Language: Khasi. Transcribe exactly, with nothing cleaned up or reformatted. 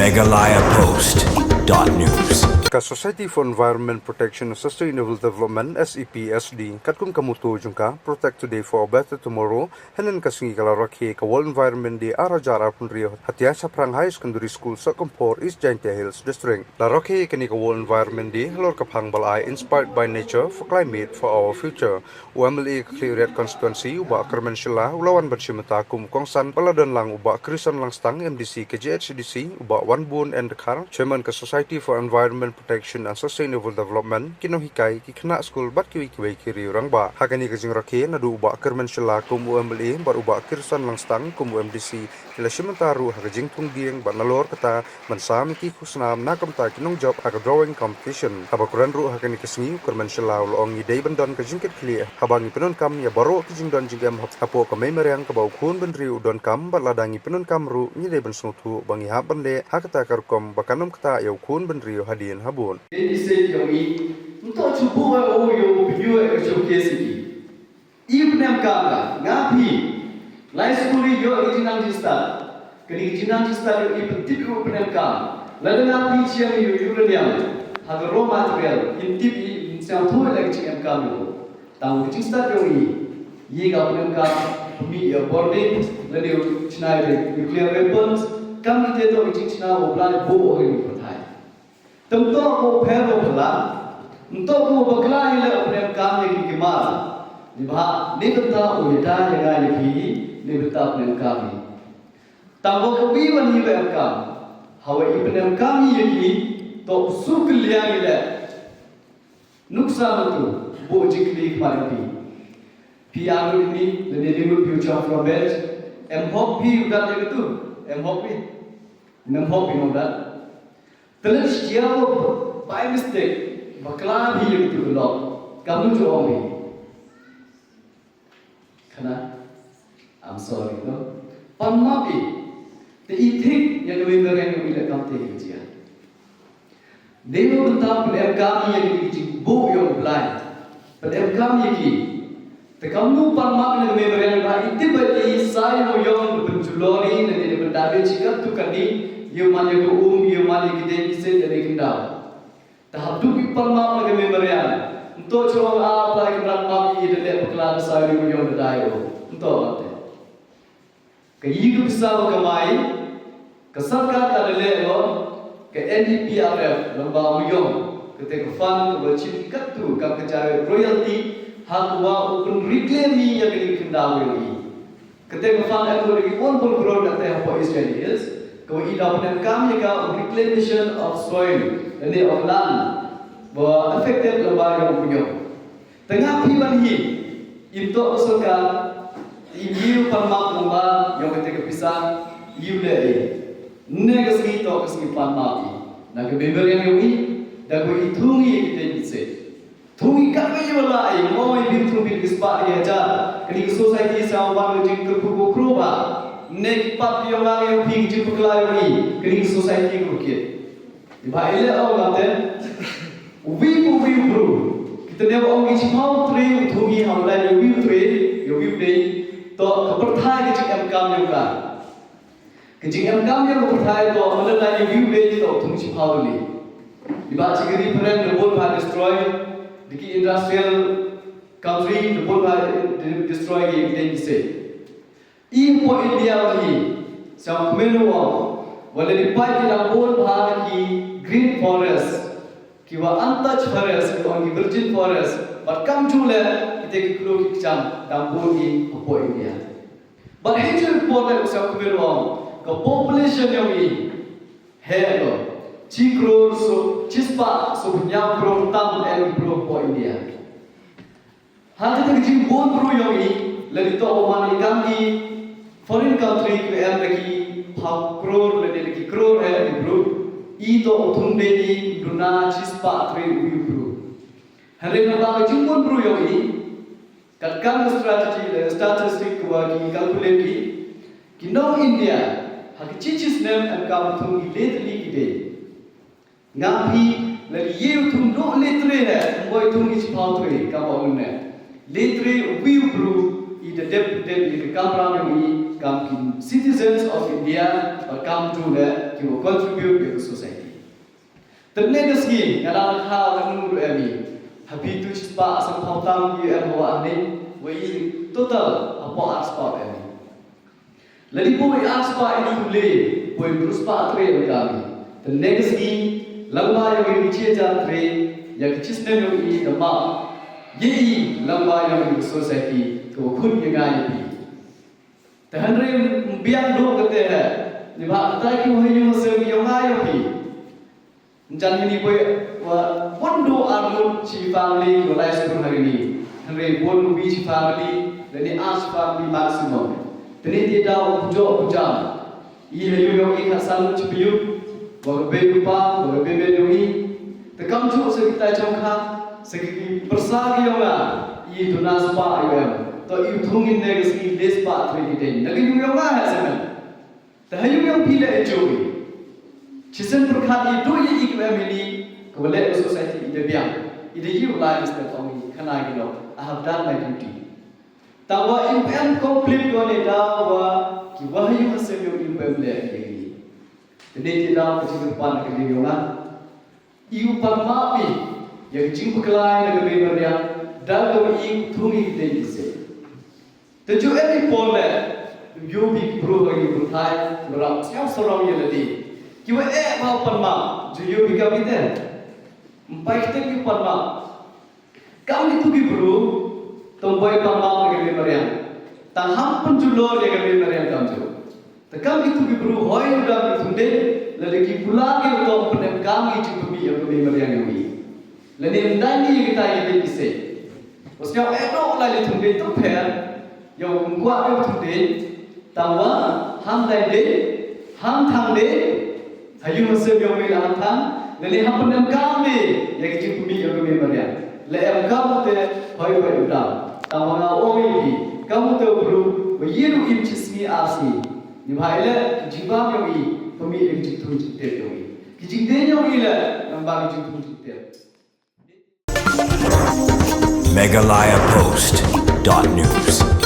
Meghalaya Post dot news. Ka Society for Environment Protection and Sustainable Development, S E P S D, katkum ka motto jong ka, Protect Today for a Better Tomorrow, hynnin ka sngi ka la rakhe ka World Environment Day ar hajar arphew hynriew ha Tiaishaphrang Higher Secondary School, Sohkymphor, East Jaintia Hills District. La rakhe kane ka World Environment Day halor ka phang ba la ai Inspired by Nature for Climate for Our Future. U M L A ka Khliehriat Constituency, u Bah Kyrmen Shylla, u la wan ban shim bynta kum u kongsan, bad la don lang u Bah Krison Langstang, M D C ka G H A D C, u Bah Wanbun N Dkhar, Chairman ka Society for Environment Protection and Sustainable Development, ki nonghikai, ki khynnah skul bad kiwei kiwei ki riew rangbah. Ha kane ka jingrakhe, naduh u Bah Kyrmen Shylla kum u M L A bad u Bah Krison Langstang kum u M D C, ki la shim bynta ruh ha ka jingthung dieng bad nalor kata ban sam ïa ki khusnam na ka bynta ki nongjop ha ka drawing competition. Haba kren ruh ha kane ka sngi, u Kyrmen Shylla u la ong, ngi dei ban don ka jingkitkhlieh haba ngi pyndonkam ïa baroh ki jingdon jingem hap- hapoh ka mei mariang kaba u khun bynriew u donkam, bad lada ngi pyndonkam ruh ngi dei ban sngewthuh ba ngi hap ban leh ha kata ka rukom ba kan ym ktah ïa u khun bynriew hadien habud. Dei ki seh ki ong i, ym toh shu buh ïa u, ïa u pynïoh ïa ka showcase ki. I pyndonkam ka, nga phi. Lai skul i ïoh i jingnang jingstad. Kane ka jingnang jingstad ïoh i pyntip ïa u pyndonkam. Lada nga phi shem ïa u uranium ha ka raw material, in tip i, in sngewthuh ïa la ka jingdonkam ïa u. Tang ka jingstad ïoh i. Ïa ka pyndonkam pynmih ïa u borbit lane u shna ïa u nuclear weapons. Kam kito toh ka jingshna u Blai buh ha kane ka pyrthei. Te ym toh ko pher ko phylla, ym toh ko bakla ïa leh u pyndonkam ïa kine ki mar. Neibhah ne bynta u ïada ïa nga ïa phi, ne bynta u pyndonkam ïa. Tang ba kawi wan hi ba donkam. Hawa i pyndonkam ïa ki, toh u shu kylliang ïa leh. Nuksa mynta, buh jingkylli khmat ïa phi. Phi ïa lut ïa ni, lane ïa lut phi u chong from bench. Em hok phi u dat ïa katu, em hok phi. Em hok phi u dat. Te lada shu jia ba by mistake, bakla phi ïa katu ka lok, kamnu ju ong phi? Khana, I'm sorry, no? Pan map i, te i thik ïa ka mei mariang ïa u i leh kamte ka jia. Dei na bynta pyndonkam ïa ki jingbuh ïa u Blai. Pyndonkam ïa ki. Te kamnu pan map ïa ka mei mariang ba i tip ba i sa ïa u ïong da pynjulor i, ne da pyndamage i katto katne, ïa u man ïa ka um, ïa u man ïa ki dei ki seit, ïa ki khyndaw. Te hap duk i pan map na ka mei mariang. Ym toh shu ong, ah, Blai Kynrad map i, da leh bakla da sa ïa u ïong da dai o. Ym toh map te. Ka ïing ka pisa ba kamai, ka sorkar ka da leh o, ka N D P R F, lem bad u ïong, kata ka fund kaba shim katto, kam ka jaiñ royalty, ha kaba u pynreclaim ïa kane ka khyndaw ïong i. Kata ka fund em dei ki bun bun klur kata hapoh East Jaintia Hills, kaba i da pyndonkam ïa ka reclamation of soil, lane of land, ba affected lem bad ïong u ïong. Te nga phi ban hi, im toh ka sorkar, im ïoh pan map lem bad ïong kata ka pisa, ïoh leh i. Ne ka sngi toh ka sngi pan map i. Na ka mei mariang ïong i, da kaba i thung i ïa kita i seit. Thung i katba i ba lah i, mo i phi thung phi ki spah ki hajar. Kane ka society sa wan ka jingkyrkhu ko kro ba. Ne ki pap ki ïong nga ïong phi ki jingpakla ïong i. Kane ka society ka bukit. Iba i leh ong ngam te. Uwi uwi u bru. Kita ne ong ki shiphaw tre u thung i ha u lai uwi u tre, ïa uwi u dei. Toh ka pyrthai ka jingem kam ïong ka. Ka jingem kam ïong ka pyrthai toh, ma lada ïa uwi u dei toh thung shiphaw le. Iba chi ka ri phareng da bun ba destroy, da ki industrial country da bun ba destroy ki dei ki se. I hapoh India hi, sa kmen u ong, wat la dei pat ki dang bun bha ki green forest, ki wa untouched forest, ki ong ki virgin forest, bad kam ju leh kita ki khlur ki kjam dang bun hi hapoh India. Bad hi ju por leh sa kmen u ong, ka population yong i, heh lo, chi klur so, chi spah so hynñiew klur tam em ki bru hapoh India. Ha kata ka jingbun bru yong i, lada toh u man i kam ki foreign country ki em da ki phaw klur, lada da ki klur eh ki bru, i toh u thung dei i duna chi spah tre u bru. Hynrei naba ka jingbun bru yong i, katkam ka strategy, eh, statistic kaba ki calculate ki, ki nong India, ha ka chi chi snem em kam thung ki le tylli ki dei. Nga phi, lada ïa u thung duh le tre he, ym boi thung i chiphaw tre, kaba ong ne. Le tre u wi u bru, i da dep dep i ka kamram yong i, kam ki citizens of India, bad kam tu ne ki wa contribute ïa ka society. Te ne ka sngi nga dang kha ka nung ruh em i ha phi tu chispah sa phaw tam ïa em wa ani wa i total hapoh arspah em i. Ladi poi arspah i tu le poi bruspa tre ka mi. Te ne ka sngi lang ba ïa ki chi jar tre ïa ki chisnem ïa i da ma. Ye i lang ba ïa ki society ko khun ïa nga ïa pi. Te hynrei mbiang do ka te he. Ni ba ta ki wa yu se ïa nga ïa pi. Jan ini poi wa pun do armut chi family wa lai skur hari ni. Hynrei pun wi chi family dan ni as family maximum. Teni ti da u jo u jam. I ha yu yong i ka san chi piu. Wa ka be rupa, wa ka be be yong i. Te kam chu se kita chong kha, se ki persa ki yong la. I tu nas pa yu em. To i thung in ne si les pa tri ki den. Na ki yu yong la ha se men. Te ha yu yong phi le e joi. Chisem pyrkhat i du i i kwem hini, ko le society i de biang. I de yu lai is the only kana gi lo. I have done my duty. Ta wa im pem complete ko ne da wa ki wa yu ha sem yong im pem le i ni. Te ne ti da ko chi pan ka ni yong a. I u pan ma pi. Ya ki jing pklai na ka be maria. Da ko i thung i de i se. Te ju em i por le, yu bi ki bru ha ki bru thai, bra siaw sarong ye ladi. Ki wa eh ba pan ma, ju yu bi ka bi te. Mpai kte ki pan ma. Kam ki tu ki bru, tong bai pan ma ke bi mariang. Tang ham pun ju lo ye ke bi mariang kam ju. Te kam ki tu ki bru hoi u da ki tunde, ladi ki pula ki tong pen kam ki ju bi ya ke bi mariang yu. Ladi ndai ni kita ye bi se. Bos ïa eh dok lai li thung dei tu pher, ïa um kwah ïa thung dei, tang wa, ham dai dei, ham thang dei, ha yu ma sem ïa um la ham thang, lane ham pun em kam dei, ïa ki jing pumi ïa ka me mariang. La em kam te, hoi hoi u dam. Tang wa nga ong ïa ki, kam te u bru, wa ye ru im chi sngi ar sngi. Ni bha ïa le, ki jing bam ïa i, pumi ïa ki jing thung jing tep ïa i. Ki jing dei ïa i le, nang bam ki jing thung jing tep. Meghalaya Post dot news.